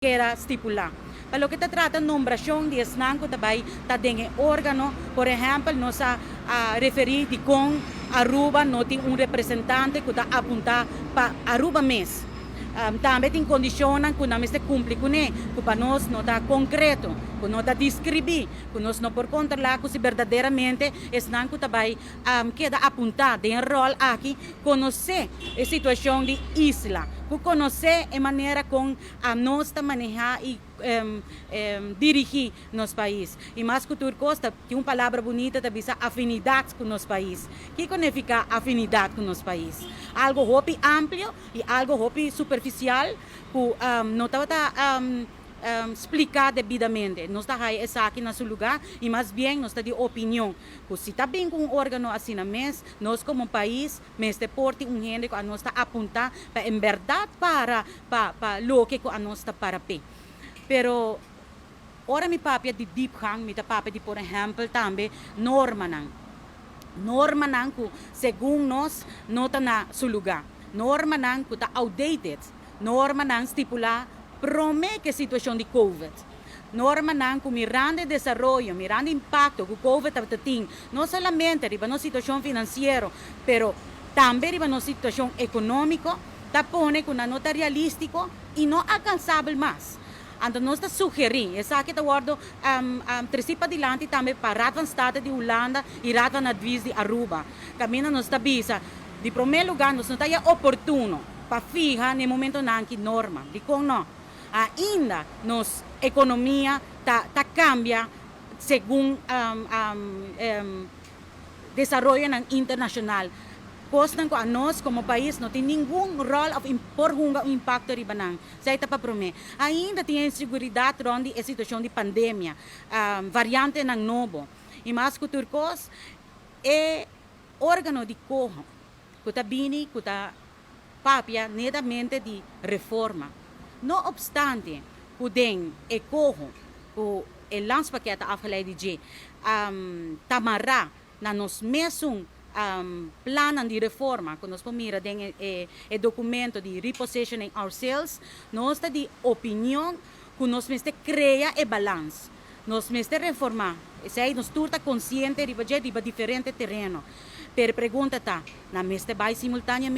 Keda stipulá. Pa loke ta trata nombrashon di esnan ku ta bai ta den e órgano, por ehèmpel nos a referí dikon Aruba no tin un representante ku ta apuntá pa Aruba mes. Tambe tin kondishonnan ku nan mester kumpli kuné, ku pa nos no ta konkreto, ku no ta deskribí, ku nos no por kontrolá ku si berdaderamente esnan ku ta bai keda apuntá den e ròl aki konosé e situashon di isla, ku konosé e manera kon nos ta manehá i dirigí nos pais. I mas ku tur kos ta tin un palabra bunita ta bisa afinidat ku nos pais. Kiko nifiká afinidat ku nos pais? Algu hopi amplio i algu hopi superfisial ku no tabata spliká debidamente. Nos ta haya esaki na su lugá i mas bien nos ta di opinion ku si ta bin ku un órgano asina mes, nos komo pais mester por tin un hende ku anos ta apuntá pa en bèrdat para pa pa loke ku anos ta para p'e. Pero ora mi papia di diepgang, mi ta papia di por ehèmpel tambe normanan. Normanan ku segun nos no ta na su lugá. Normanan ku ta outdated. Normanan stipulá promé ku e situashon di Covid. Normanan ku mirando e desaroyo, mirando e impakto ku Covid tabata tin, no solamente riba nos situashon finansiero, pero tambe riba nos situashon ekonómiko, ta pone ku nan no ta realístiko i no alkansabel mas. Anto nos ta sugerí, esaki ta wòrdu tresí padilanti tambe pa Raad van State di Hulanda i Raad van Advies di Aruba, kaminda nos ta bisa, di promé lugá nos no ta ya oportuno pa fiha na e momentonan ki norma. Dikon no? Ainda nos ekonomia ta ta kambia segun desaroyonan internashonal. Kosnan ku anos komo pais no tin ningun ròl òf por hunga un impakto riba nan. Esei ta pa promé. Ainda tin e inseguridat rònt di e situashon di pandemia, variantenan nobo. I mas ku tur kos, e órgano di koho ku ta bini ku ta papia netamente di reforma. No opstante ku den e koho ku e landspakket ta afgeleid di dje ta mará na nos mesun plannan di reforma ku nos por mira den e dokumento di Repositioning Ourselves, nos ta di opinion ku nos mester krea e balans. Nos mester reformá. Esei nos tur ta konsiente riba dje riba diferente tereno. Pero e pregunta ta, nan mester bai simultaneamente?